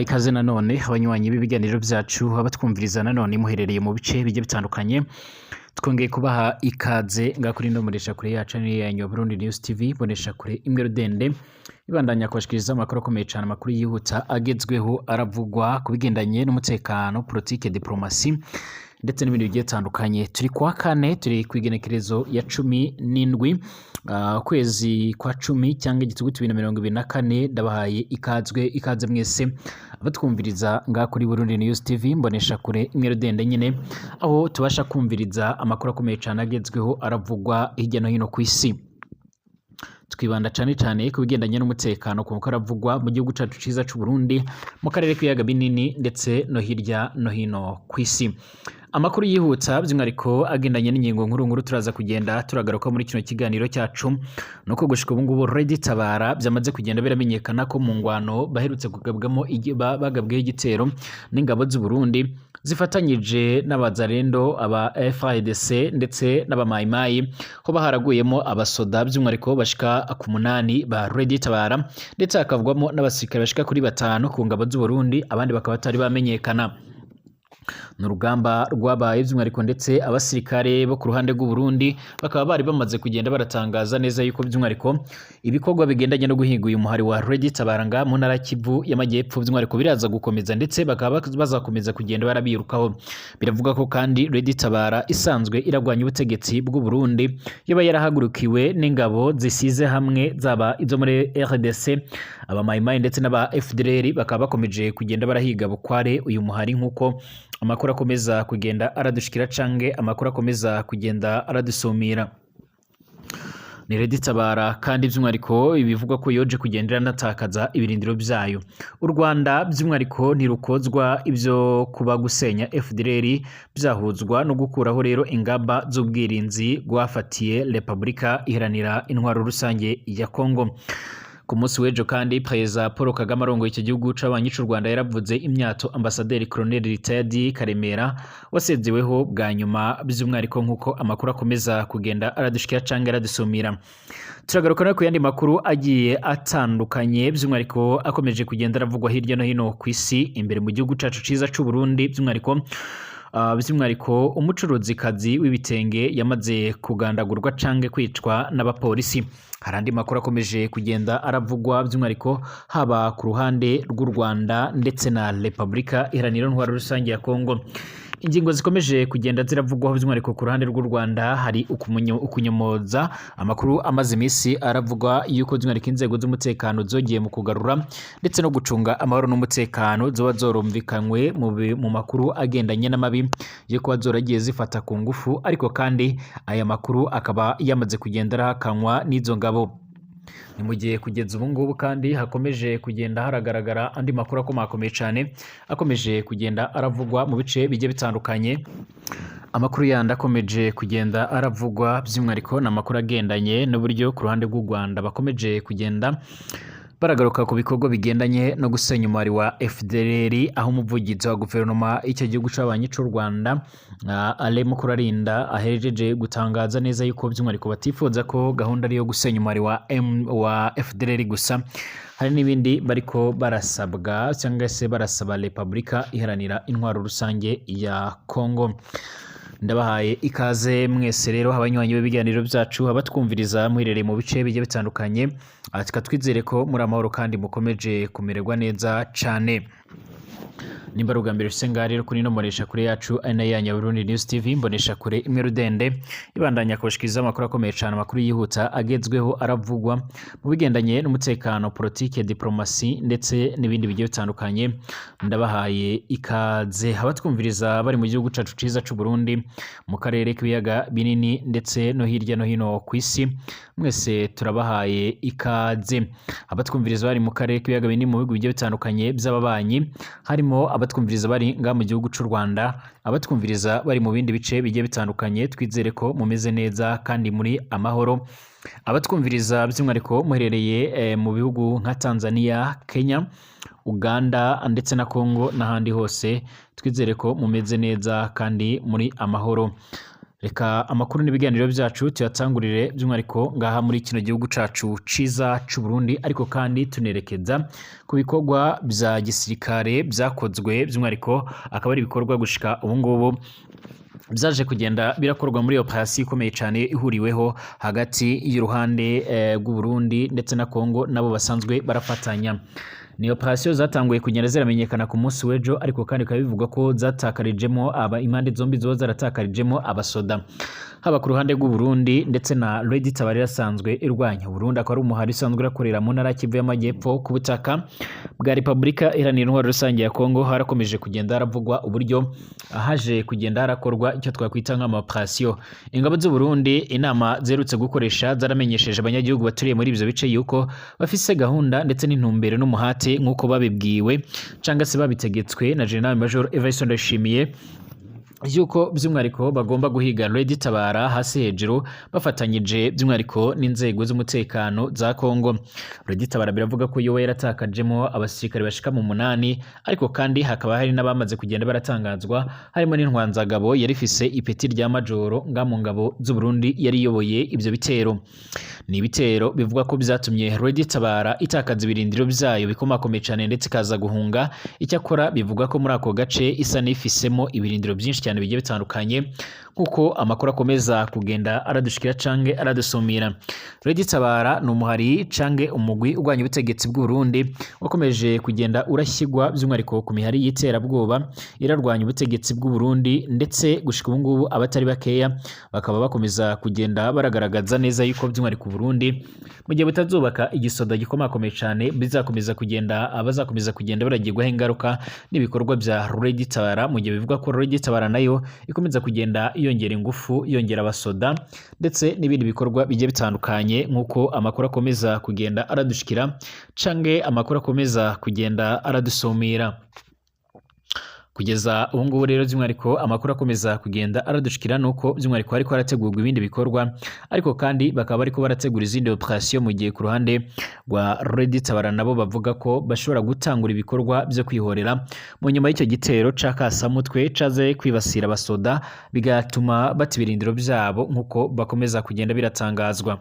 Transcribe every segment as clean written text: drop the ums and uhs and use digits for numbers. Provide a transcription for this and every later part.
Ndabaha ikaze nanone abanywanyi b'ibiganiro byacu, abatwumviriza nanone muherereye mu bice bigiye bitandukanye. Twongeye kubaha ikaze ngaha kuri ino mboneshakure yacu niyo yanyu Burundi News TV, mboneshakure imwe rudende ibandanya kubashikiriza amakuru akomeye cyane, amakuru yihuta agezweho aravugwa ku bigendanye n'umutekano, politike, diplomasi ndetse n'ibindi bigiye bitandukanye. Turi kuwa kane, turi ku igenekerezo ya 17, ukwezi kwa 10 cyangwa igitugu 2024. Ndabahaye ikazwe ikaze mwese abatwumviriza ngaha kuri Burundi News TV, mbonesha kure imwe rudende nyine, aho tubasha kumviriza amakuru akomeye cyane agezweho aravugwa hirya no hino ku isi. Twibanda cyane cyane ku bigendanye n'umutekano, ku makuru aravugwa mu gihugu cyacu cyiza cy'u Burundi, mu karere k'ibiyaga binini ndetse no hirya no hino ku isi. Amakuru yihuta by'umwihariko agendanye n'ingingo nkuru nkuru turaza kugenda turagaruka muri kino kiganiro cyacu, nuko gushika ubu ngubu Red Tabara byamaze kugenda biramenyekana ko mu ngwano baherutse kugabwamo bagabweho igitero n'ingabo z'u Burundi zifatanyije n'abazarendo, aba FARDC ndetse n'abamayimayi, ho baharaguyemo abasoda by'umwihariko bashika ku 8 ba Red Tabara, ndetse hakavugwamo n'abasirikare bashika kuri 5 ku ngabo z'u Burundi, abandi bakaba batari bamenyekana. Ni urugamba rwabaye by'umwihariko, ndetse abasirikare bo ku ruhande rw'u Burundi bakaba bari bamaze kugenda baratangaza neza yuko by'umwihariko ibikorwa bigendanye no guhiga uyu muhari wa Red Tabara mu ntara ya Kivu y'Amajyepfo by'umwihariko biraza gukomeza, ndetse bakaba bazakomeza kugenda barabirukaho. Biravuga ko kandi Red Tabara isanzwe iragwanya ubutegetsi bw'u Burundi yoba yarahagurukiwe n'ingabo zisize hamwe, zaba izo muri RDC, abamayimayi ndetse n'aba FDLR, bakaba bakomeje kugenda barahiga bukware uyu muhari, nk'uko amakuru akomeza kugenda aradushikira cange amakuru akomeza kugenda aradusumira. Ni Red Tabara kandi by'umwihariko ibivugwa ko yoje kugenda iranatakaza ibirindiro byayo. U Rwanda by'umwihariko ntirukozwa ibyo kuba gusenya FDLR byahuzwa no gukuraho rero ingamba z'ubwirinzi rwafatiye Repubulika Iharanira Intwaro Rusange ya Congo. Ku munsi w'ejo kandi Perezida Paul Kagame arongoye icyo gihugu c'abanyi c'u Rwanda yaravuze imyato Ambasaderi Colonel Retired Karemera wasezeweho bwa nyuma by'umwihariko, nk'uko amakuru akomeza kugenda aradushikira canke aradusumira. Turagaruka no ku yandi makuru agiye atandukanye, by'umwihariko akomeje kugenda aravugwa hirya no hino ku isi, imbere mu gihugu cacu ciza c'u Burundi. By'umwihariko umucuruzikazi w'ibitenge yamaze kugandagurwa canke kwicwa n'abapolisi. Hari andi makuru akomeje kugenda aravugwa by'umwihariko haba ku ruhande rw'u Rwanda ndetse na Repubulika Iharanira Intwaro Rusange ya Kongo. Ingingo zikomeje kugenda ziravugwaho by'umwihariko ku ruhande rw'u Rwanda, hari ukunyomoza amakuru amaze iminsi aravugwa yuko by'umwihariko inzego z'umutekano zongeye mu kugarura ndetse no gucunga amahoro n'umutekano zoba zorumvikanywe mu makuru agendanye n'amabi yo kuba zoragiye zifata ku ngufu, ariko kandi aya makuru akaba yamaze kugenda arahakanwa n'izo ngabo. Ni mu gihe kugeza ubu ngubu kandi hakomeje kugenda haragaragara andi makuru akomakomeye cyane akomeje kugenda aravugwa mu bice bigiye bitandukanye. Amakuru yandi akomeje kugenda aravugwa by'umwihariko ni amakuru agendanye n'uburyo ku ruhande rw'u Rwanda bakomeje kugenda baragaruka ku bikorwa bigendanye no gusenya umubare wa FDLR, aho umuvugizi wa guverinoma y'icyo gihugu c'abanyi c'u Rwanda, Alain Mukurarinda, ahejeje gutangaza neza yuko by'umwihariko batifuza ko gahunda ari iyo gusenya umubare wa FDLR gusa, hari n'ibindi bariko barasabwa cyangwa se barasaba Repubulika Iharanira Intwaro Rusange ya Congo. Ndabahaye ikaze mwese rero abanywanyi b'ibiganiro byacu, abatwumviriza muherereye mu bice bigiye bitandukanye. Tukaba twizere ko muri amahoro kandi mukomeje kumererwa neza cane. Nimba ari ubwa mbere ufise ngaha rero kuri ino mbonesha kure yacu ari nayo yanyu Burundi News TV, mbonesha kure imwe rudende ibandanya kubashikiriza amakuru akomeye cane, amakuru yihuta agezweho aravugwa mu bigendanye n'umutekano, politike, diplomasi ndetse n'ibindi bigiye bitandukanye, ndabahaye ikaze. Abatwumviriza bari mu gihugu cacu ciza c'u Burundi, mu karere k'ibiyaga binini ndetse no hirya no hino ku isi, mwese turabahaye ikaze. Abatwumviriza bari mu karere k'ibiyaga binini, mu bihugu bigiye bitandukanye by'ababanyi, harimo abatwumviriza bari ngaha mu gihugu c'u Rwanda, abatwumviriza bari mu bindi bice bigiye bitandukanye, twizere ko mumeze neza kandi muri amahoro. Abatwumviriza by'umwihariko muherereye mu bihugu nka Tanzania, Kenya, Uganda ndetse na Congo n'ahandi hose, twizere ko mumeze neza kandi muri amahoro. Reka amakuru n'ibiganiro byacu tuyatangurire by'umwihariko ngaha muri kino gihugu cacu ciza c'u Burundi, ariko kandi tunerekeza ku bikorwa vya gisirikare vyakozwe, by'umwihariko akaba ari ibikorwa gushika ubu ngubu byaje kugenda birakorwa muri operasiyo ikomeye cyane ihuriweho hagati y'uruhande rw'u Burundi ndetse na Congo, nabo basanzwe barafatanya. Ni operasiyo zatanguye kugenda ziramenyekana ku munsi w'ejo, ariko kandi bikaba bivugwa ko zatakarijemo aba impande zombi zoba zaratakarijemo abasoda, haba ku ruhande rw'u Burundi ndetse na Red Tabara irasanzwe irwanya Burundi, akaba ari umuhari usanzwe urakorera mu ntara ya Kivu y'Amajyepfo ku butaka bwa Repubulika Iharanira Intwaro Rusange ya Congo. Harakomeje kugenda haravugwa uburyo haje kugenda harakorwa icyo twakwita nk'amaoperasiyo. Ingabo z'u Burundi, inama ziherutse gukoresha, zaramenyesheje abanyagihugu baturiye muri ibyo bice yuko bafise gahunda ndetse n'intumbero n'umuhate, nk'uko babibwiwe cyangwa se babitegetswe na General Major Evariste Ndayishimiye, yuko by'umwihariko bagomba guhiga Red Tabara hasi hejuru, bafatanyije by'umwihariko n'inzego z'umutekano za Congo. Red Tabara biravuga ko yoba yaratakajemo abasirikare bashika mu 8, ariko kandi hakaba hari n'abamaze kugenda baratangazwa, harimo n'intwanzagabo yari ifise ipeti rya majoro nga mu ngabo z'u Burundi yari iyoboye ivyo bitero. Ni ibitero bivugwa ko byatumye Red Tabara itakaza ibirindiro byayo bikomakomeye cyane ndetse ikaza guhunga. Icyakora bivugwa ko muri ako gace isa n'ifisemo ibirindiro byinshi cyane bigiye bitandukanye, nk'uko amakuru akomeza kugenda aradushikira canke aradusumira. Red Tabara ni umuhari canke umugwi urwanya ubutegetsi bw'u Burundi wakomeje kugenda urashyigwa by'umwihariko ku mihari y'iterabwoba irarwanya ubutegetsi bw'u Burundi, ndetse gushika ubu ngubu abatari bakeya bakaba bakomeza kugenda baragaragaza neza yuko by'umwihariko u Burundi, mu gihe butazubaka igisoda gikomakomeye cyane, bizakomeza kugenda abazakomeza kugenda baragirwaho ingaruka n'ibikorwa bya Red Tabara, mu gihe bivugwa ko Red Tabara nayo ikomeza kugenda yongera ingufu, yongera abasoda ndetse n'ibindi bikorwa bigiye bitandukanye, nk'uko amakuru akomeza kugenda aradushikira canke amakuru akomeza kugenda aradusumira. Kugeza ubu ngubu rero, by'umwihariko amakuru akomeza kugenda aradushikira nuko by'umwihariko hariko harategurwa ibindi bikorwa, ariko kandi bakaba bariko barategura izindi operation, mu gihe ku ruhande rwa Red Tabara nabo bavuga ko bashobora gutangura ibikorwa byo kwihorera mu nyuma y'icyo gitero ca kasamutwe caze kwibasira abasoda, bigatuma bata ibirindiro byabo, nk'uko bakomeza kugenda biratangazwa.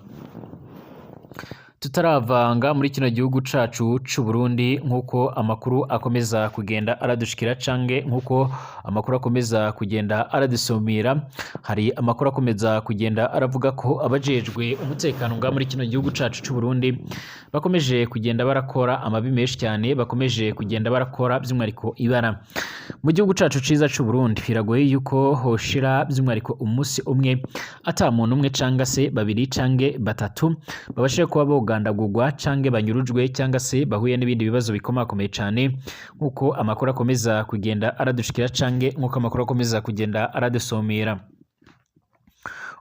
Tutaravanga muri kino gihugu cacu c'u Burundi, nk'uko amakuru akomeza kugenda aradushikira canke nk'uko amakuru akomeza kugenda aradusumira, hari amakuru akomeza kugenda aravuga ko abajejwe umutekano nga muri kino gihugu cacu c'u Burundi bakomeje kugenda barakora amabi menshi cyane, bakomeje kugenda barakora by'umwihariko ibara mu gihugu cacu ciza c'u Burundi. Biragoye yuko hoshira by'umwihariko umunsi umwe ata muntu umwe canga se babiri cange batatu babashije kuba bogandagurwa cange banyurujwe cyangwa se bahuye n'ibindi bibazo bikomakomeye cyane, nk'uko amakuru akomeza kugenda aradushikira cange nk'uko amakuru akomeza kugenda aradusomera.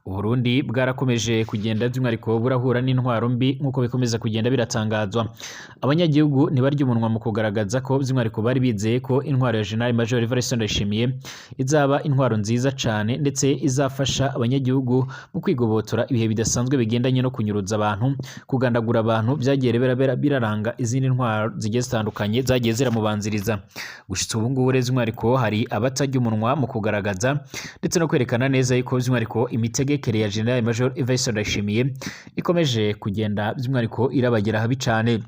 Uburundi bwarakomeje kugenda by'umwihariko burahura n'intwaro mbi, nk'uko bikomeza kugenda biratangazwa. Abanyagihugu ntibarya umunwa mu kugaragaza ko by'umwihariko bari bizeye ko intwaro ya General Major Evariste Ndayishimiye izaba intwaro nziza cyane, ndetse izafasha abanyagihugu mu kwigobotora ibihe bidasanzwe bigendanye no kunyuruza abantu, kugandagura abantu byagiye biraranga izindi ntwaro zigiye zitandukanye zagiye ziramubanziriza. Gushitsa ubu ngubu rero, by'umwihariko hari abatarya umunwa mu kugaragaza ndetse no kwerekana neza yuko by'umwihariko imitegekere ya General Major Evariste Ndayishimiye ikomeje kugenda by'umwihariko irabagera habi cane.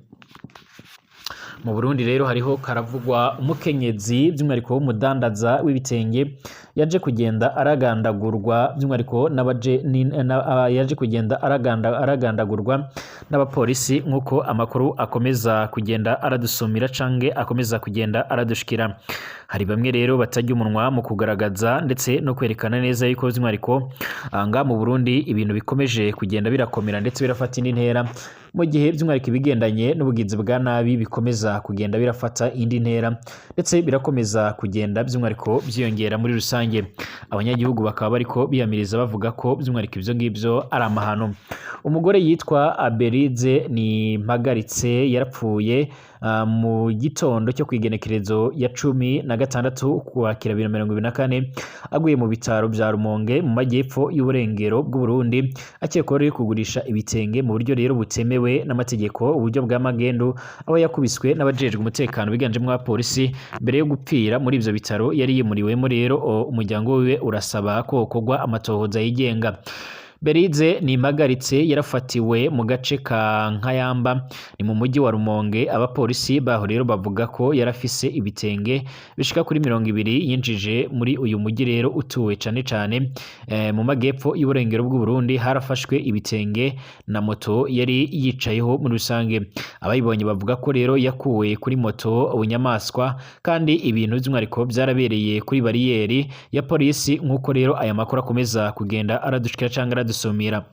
Mu Burundi rero hariho karavugwa umukenyezi by'umwihariko w'umudandaza w'ibitenge yaje kugenda aragandagurwa by'umwihariko n'abaje yaje kugenda aragandagurwa n'abapolisi, nk'uko amakuru akomeza kugenda aradusumira canke akomeza kugenda aradushikira. Hari bamwe rero batarya umunwa mu kugaragaza ndetse no kwerekana neza yuko by'umwihariko nga mu Burundi ibintu bikomeje kugenda birakomera ndetse birafata indi ntera, mu gihe by'umwihariko ibigendanye n'ubugizi bwa nabi bikomeza kugenda birafata indi ntera ndetse birakomeza kugenda by'umwihariko byiyongera muri rusange. Abanyagihugu bakaba bariko biyamiriza, bavuga ko by'umwihariko ibyo ngibyo ari amahano. Umugore yitwa Aberize ni Mpagaritse yarapfuye mu gitondo cyo kwigenekerezo ya cumi na 6 Ukwakira 2024, aguye mu bitaro vya Rumonge mu majyepfo y'uburengero bw'Uburundi, akekwaho rero kugurisha ibitenge mu buryo rero butemewe n'amategeko, uburyo bwa magendu, aho yakubiswe n'abajejwe umutekano biganjemwo abapolisi mbere yo gupfira muri ivyo bitaro yari yimuriwemo. Rero umuryango wiwe urasaba ko hokorwa amatohoza yigenga. Berize Nimpagaritse yarafatiwe mu gace ka Nkayamba, ni mu mujyi wa Rumonge. Abapolisi baho rero bavuga ko yarafise ibitenge bishika kuri 20 yinjije muri uyu mujyi rero utuwe cane cane mu magepfo y'uburengero bw'Uburundi. Harafashwe ibitenge na moto yari yicayeho muri rusange. Abayibonye bavuga ko rero yakuwe kuri moto bunyamaswa, kandi ibintu by'umwihariko byarabereye kuri bariyeri ya polisi, nk'uko rero aya makuru akomeza kugenda aradushikira canke aradusumira.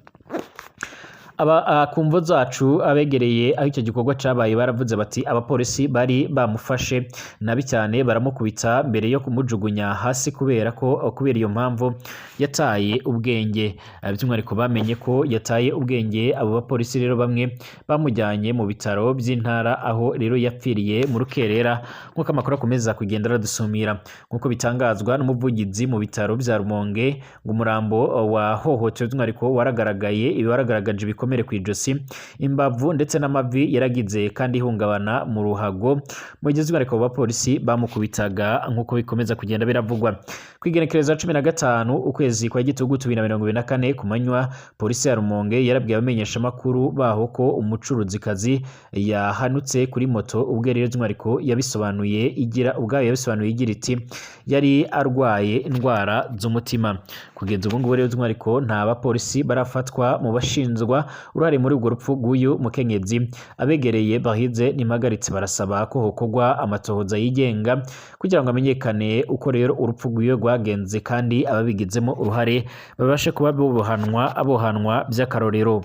Aba ku mvo zacu abegereye aho icyo gikorwa cabaye baravuze bati abapolisi bari bamufashe nabi cyane, baramukubita mbere yo kumujugunya hasi, kubera ko kubera iyo mpamvu yataye ubwenge. By'umwihariko bamenye ko yataye ubwenge, abo bapolisi rero bamwe bamujyanye mu bitaro by'intara, aho rero yapfiriye mu rukerera, nk'uko amakuru akomeza kugenda aradusumira. Nk'uko bitangazwa n'umuvugizi mu bitaro bya Rumonge, ngo umurambo wahohotewe by'umwihariko waragaragaye, ibi waragaragaje ibikomere ku ijosi, imbavu ndetse n'amavi, yaragize kandi ihungabana mu ruhago mu gihe by'umwihariko abo bapolisi bamukubitaga, nk'uko bikomeza kugenda biravugwa. Ku igenekerezo 15 ukwezi kwa Gitugutu 2024 ku manywa, polisi ya Rumonge yarabwiye abamenyeshamakuru baho ko umucuruzikazi yahanutse kuri moto. Ubwe rero by'umwihariko yabisobanuye igira ubwayo yabisobanuye igira iti yari arwaye indwara z'umutima. Kugeza ubu ngubu rero by'umwihariko nta bapolisi barafatwa mu bashinzwa uruhare muri urwo rupfu rw'uyu mukenyezi. Abegereye Bahize Nimpagaritse barasaba ko hokorwa amatohoza yigenga kugira ngo amenyekane uko rero urupfu rw'iwe rwagenze, kandi ababigizemo uruhare babashe kuba bohanwa by'akarorero.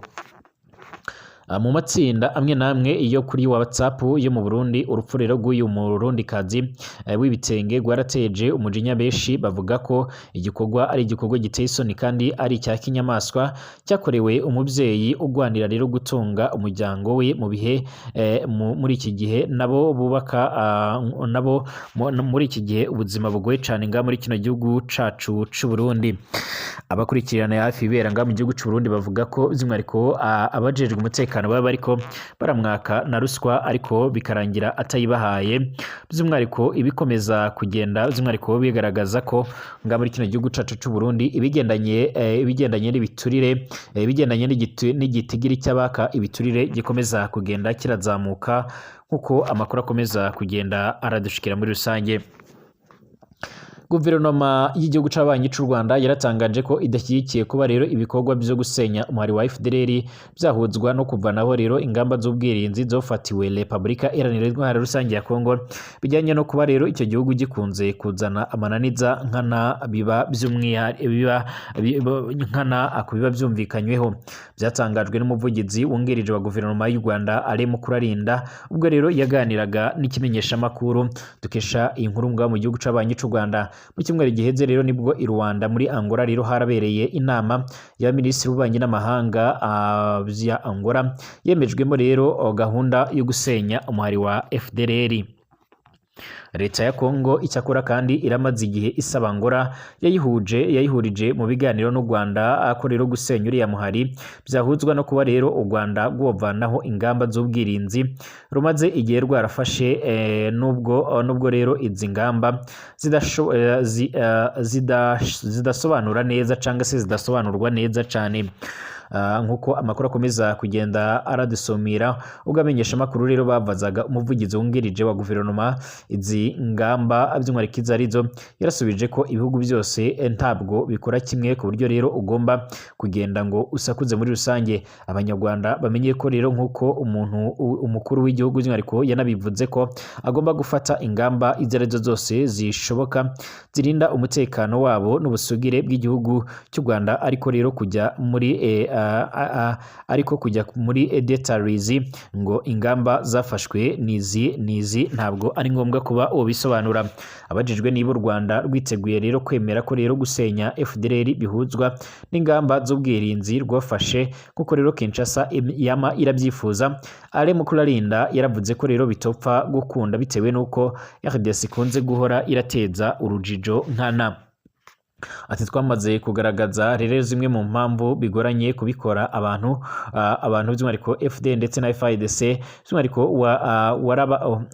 Mu matsinda amwe n'amwe yo kuri WhatsApp yo mu Burundi, urupfu rero rw'uyu Murundikazi w'ibitenge rwarateje umujinya benshi, bavuga ko igikorwa ari igikorwa giteye isoni kandi ari icya kinyamaswa cyakorewe umubyeyi ugwanira rero gutunga umuryango we mu bihe muri iki gihe nabo bubaka nabo muri iki gihe ubuzima bugoye cane nga muri kino gihugu cacu c'u Burundi. Abakurikirana hafi ibibera nga mu gihugu c'u Burundi bavuga ko by'umwihariko abajejwe umutekano baba bariko baramwaka na ruswa, ariko bikarangira atayibahaye. By'umwihariko ibikomeza kugenda by'umwihariko bigaragaza ko nga muri kino gihugu cacu c'u Burundi ibigendanye n'ibiturire, ibigendanye n'igitigiri cy'abaka ibiturire gikomeza kugenda kirazamuka, nk'uko amakuru akomeza kugenda aradushikira muri rusange. Guverinoma y'igihugu c'abanyi c'u Rwanda yaratangaje ko idashyigikiye kuba rero ibikorwa byo gusenya umuhari wa FDLR byahuzwa no kuvanaho rero ingamba z'ubwirinzi zofatiwe Repubulika Iharanira Intwaro Rusange ya Kongo, bijyanye no kuba rero icyo gihugu gikunze kuzana amananiza nkana biba by'umwihariko biba nkana ku biba byumvikanyweho. Byatangajwe n'umuvugizi wungirije wa guverinoma y'u Rwanda, Alain Mukurarinda, ubwo rero yaganiraga n'ikimenyeshamakuru dukesha iyi nkuru ngaho mu gihugu c'abanyi c'u Rwanda. Mu cyumweru giheze rero nibwo i Luanda muri Angola rero harabereye inama y'abaminisitiri b'ububanyi n'amahanga ya Angola, yemejwemo rero gahunda yo gusenya umuhari wa FDLR. Leta ya Kongo icyakora kandi iramaze igihe isaba Angola yayihuje yayihurije mu biganiro n'u Rwanda ko rero gusenya uriya muhari byahuzwa no kuba rero u Rwanda rwovanaho ingamba z'ubwirinzi rumaze igihe rwarafashe, nubwo rero izi ngamba zidasobanura neza cyangwa se zidasobanurwa neza cyane. Nkuko amakuru akomeza kugenda aradusumira, ubwo amenyeshamakuru rero babazaga umuvugizi wungirije wa guverinoma izi ngamba by'umwihariko izo arizo, yarasubije ko ibihugu byose ntabwo bikora kimwe, ku buryo rero ugomba kugenda ngo usakuze muri rusange. Abanyarwanda bamenye ko rero nk'uko umuntu umukuru w'igihugu by'umwihariko yanabivuze ko agomba gufata ingamba izo arizo zose zishoboka zirinda umutekano wabo n'ubusugire bw'igihugu cy'u Rwanda, ariko rero kujya muri ariko kujya muri details ngo ingamba zafashwe nizi nizi, ntabwo ari ngombwa kuba ubisobanura. Abajijwe niba u Rwanda rwiteguye rero kwemera ko rero gusenya FDLR bihuzwa n'ingamba z'ubwirinzi rwafashe, kuko rero Kinshasa yama irabyifuza, Alain Mukuralinda yaravuze ko rero bitopfa gukunda, bitewe n'uko RDC ikunze guhora irateza urujijo nkana. Ati: "Twamaze kugaragaza rero zimwe mu mpamvu bigoranye kubikora. Abantu by'umwihariko FD ndetse na FARDC, by'umwihariko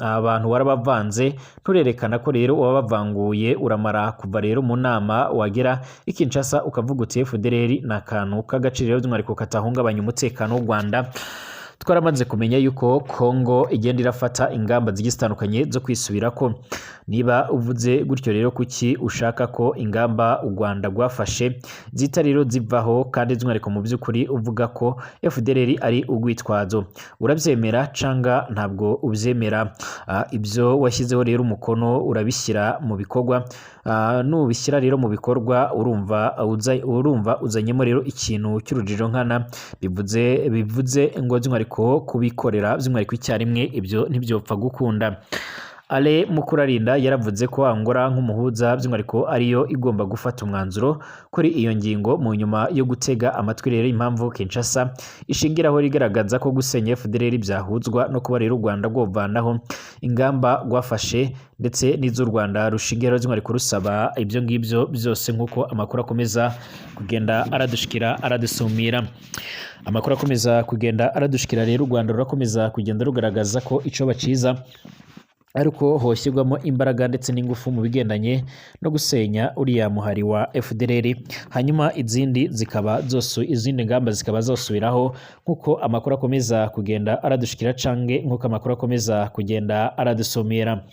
abantu warabavanze, nturerekana ko rero wabavanguye. Uramara kuva rero mu nama, wagera i Kinshasa ukavuga uti FDLR ni akantu k'agaciro by'umwihariko katahungabanya umutekano w'u Rwanda. Twaramaze kumenya yuko Kongo igenda irafata ingamba zigiye zitandukanye zo kwisubirako. Niba uvuze gutyo rero, kuki ushaka ko ingamba u Rwanda rwafashe zita rero zivaho, kandi by'umwihariko mu by'ukuri uvuga ko FDLR ari urwitwazo? Urabyemera canga ntabwo ubyemera? Ibyo washyizeho rero umukono urabishyira mu bikorwa? Nubishyira rero mu bikorwa, urumva uzanyemo rero ikintu cy'urujijo nkana, bivuze ngo by'umwihariko kubikorera by'umwihariko icyarimwe, ibyo ntibyopfa gukunda." Alain Mukuralinda yaravuze ko Angola nk'umuhuza by'umwihariko ariyo igomba gufata umwanzuro kuri iyo ngingo, mu nyuma yo gutega amatwi rero impamvu Kinshasa ishingiraho rigaragaza ko gusenya FDLR byahuzwa no kuba rero u Rwanda rwovanaho ingamba rwafashe ndetse n'iz'u Rwanda rushingiraho by'umwihariko rusaba ibyo ngibyo byose, nk'uko amakuru akomeza kugenda aradushikira, aradusumira. Amakuru akomeza kugenda aradushikira rero, u Rwanda rurakomeza kugenda rugaragaza ko ico baciza ariko hoshyirwamo imbaraga ndetse n'ingufu mu bigendanye no gusenya uriya muhari wa FDLR, hanyuma izindi zikaba zose, izindi ngamba zikaba zosubiraho, nk'uko amakuru akomeza kugenda aradushikira cange nk'uko amakuru akomeza kugenda aradusomera.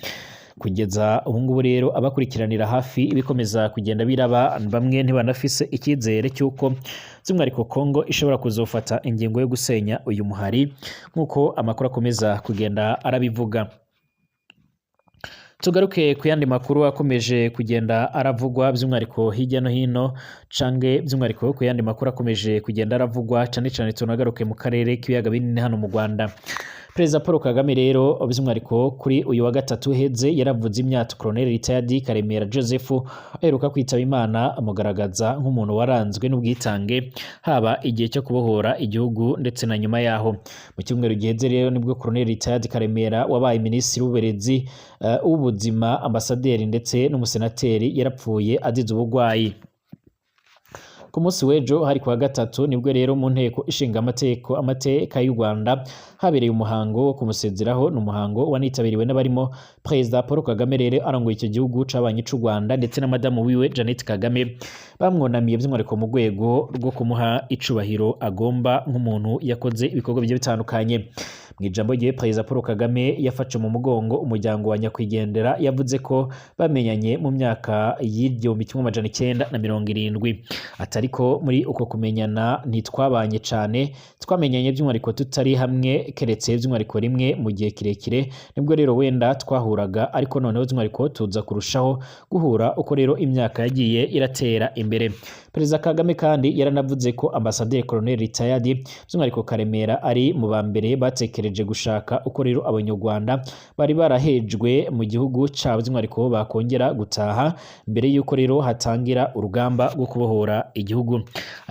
Kugeza ubu ngubu rero, abakurikiranira hafi ibikomeza kugenda biraba, bamwe ntibanafise icyizere cy'uko by'umwihariko Kongo ishobora kuzofata ingingo yo gusenya uyu muhari, nk'uko amakuru akomeza kugenda arabivuga. Tugaruke ku yandi makuru akomeje kugenda aravugwa by'umwihariko hirya no hino, cange by'umwihariko ku yandi makuru akomeje kugenda aravugwa cane cane, tunagaruke mu karere k'ibiyaga binini hano mu Rwanda. Perezida Paul Kagame rero by'umwihariko kuri uyu wa gatatu uheze yaravuze imyato Colonel Retired Karemera Joseph aheruka kwitaba Imana, amugaragaza nk'umuntu waranzwe n'ubwitange, haba igihe cyo kubohora igihugu ndetse na nyuma yaho. Mu cyumweru giheze rero nibwo Colonel Retired Karemera, wabaye minisitiri w'uburezi, w'ubuzima, ambasaderi ndetse n'umusenateri, yarapfuye azize uburwayi. Ku munsi w'ejo hari kuwa gatatu, nibwo rero mu nteko ishinga amategeko amateka y'u Rwanda habereye umuhango wo kumusezeraho. Ni umuhango wanitabiriwe n'abarimo Perezida Paul Kagame rero arongoye icyo gihugu cabanye c'u Rwanda, ndetse na madamu wiwe Jeannette Kagame, bamwunamiye by'umwihariko mu rwego rwo kumuha icubahiro agomba nk'umuntu yakoze ibikorwa bigiye bitandukanye. Mu ijambo rye, Perezida Paul Kagame yafashe mu mugongo umuryango wa nyakwigendera. Yavuze ko bamenyanye mu myaka y'1970. Ati: "Ariko muri uko kumenyana ntitwabanye cane, twamenyanye by'umwihariko tutari hamwe, keretse by'umwihariko rimwe mu gihe kirekire, nibwo rero wenda twahuraga, ariko noneho by'umwihariko tuza kurushaho guhura uko rero imyaka yagiye iratera imbere." Perezida Kagame kandi yaranavuze ko Ambasaderi Colonel Retired by'umwihariko Karemera ari mu ba mbere batekereje gushaka uko rero Abanyarwanda bari barahejwe mu gihugu cyabo by'umwihariko bakongera gutaha mbere y'uko rero hatangira urugamba rwo kubohora igihugu.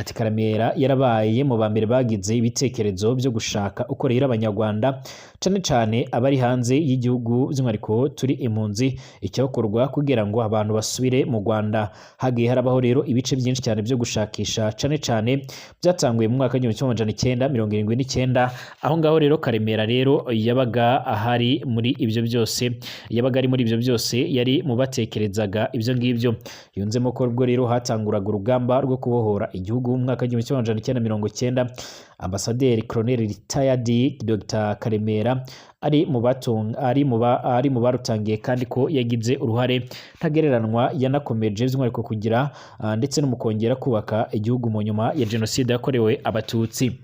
Ati: "Karemera yarabaye mu ba mbere bagize ibitekerezo byo gushaka uko rero Abanyarwanda, cane cane abari hanze y'igihugu, by'umwihariko turi impunzi, icyakorwa kugira ngo abantu basubire mu Rwanda. Hagiye harabaho rero ibice byinshi cyane byo gushakisha, cane cane byatanguye mu mwaka w'1979. Aho ngaho rero Karemera rero yabaga ahari muri ibyo byose, yabaga ari muri ibyo byose, yari mu batekerezaga ibyo ngibyo." Yunzemo ko ubwo rero hatanguraga urugamba rwo kubohora igihugu mu mwaka w'1990, Ambasaderi Colonel Retired Dr Karemera ari mu barutangiye, kandi ko yagize uruhare ntagereranwa, yanakomeje by'umwihariko kugira ndetse no mu kongera kubaka igihugu mu nyuma ya jenoside yakorewe Abatutsi.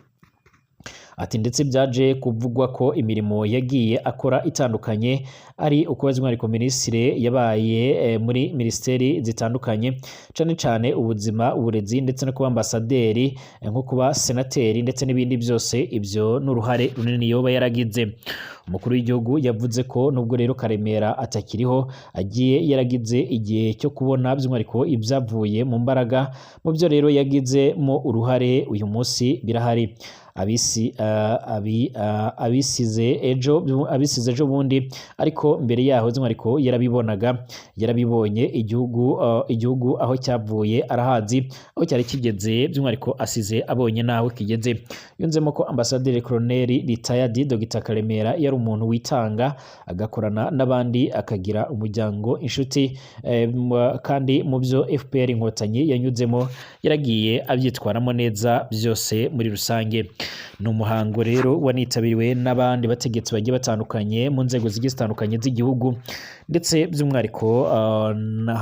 Ati ndetse byaje kuvugwa ko imirimo yagiye akora itandukanye ari ukuba by'umwihariko minisitiri yabaye muri minisiteri zitandukanye, cane cane ubuzima, uburezi, ndetse no kuba ambasaderi, nko kuba senateri ndetse n'ibindi byose. Ibyo n'uruhare runini yoba yaragize. Umukuru w'igihugu yavuze ko nubwo rero Karemera atakiriho, agiye yaragize igihe cyo kubona by'umwihariko ibyavuye mu mbaraga mu byo rero yagizemo uruhare, uyu munsi birahari. Abisi abi, abisize ejo, abisize ejo bundi, ariko mbere yaho by'umwihariko yarabibonaga, yarabibonye. Igihugu aho cyavuye arahazi, aho cyari kigeze by'umwihariko asize abonye naho kigeze. Yunzemo ko ambasaderi Colonel retired Dr Karemera yari umuntu witanga, agakorana n'abandi, akagira umuryango, inshuti, kandi mu byo FPR Inkotanyi yanyuzemo yaragiye abyitwaramo neza byose muri rusange. Ni umuhango rero wanitabiriwe n'abandi bategetsi bagiye batandukanye mu nzego zigiye zitandukanye z'igihugu, ndetse by'umwihariko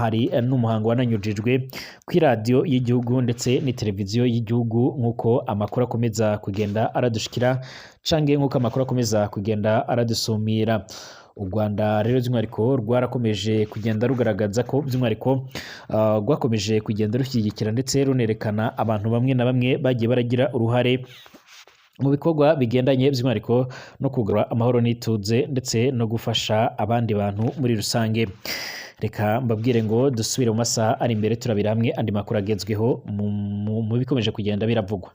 hari n'umuhango wananyujijwe ku iradiyo y'igihugu ndetse n'iteleviziyo y'igihugu, nk'uko amakuru akomeza kugenda aradushikira cange nk'uko amakuru akomeza kugenda aradusumira. U Rwanda rero by'umwihariko rwarakomeje kugenda rugaragaza ko by'umwihariko rwakomeje kugenda rushyigikira ndetse runerekana abantu bamwe na bamwe bagiye baragira uruhare mu bikorwa bigendanye by'umwihariko no kugarura amahoro n'ituze ndetse no gufasha abandi bantu muri rusange. Reka mbabwire ngo dusubire mu masaha ari imbere, turabira hamwe andi makuru agezweho mu bikomeje kugenda biravugwa.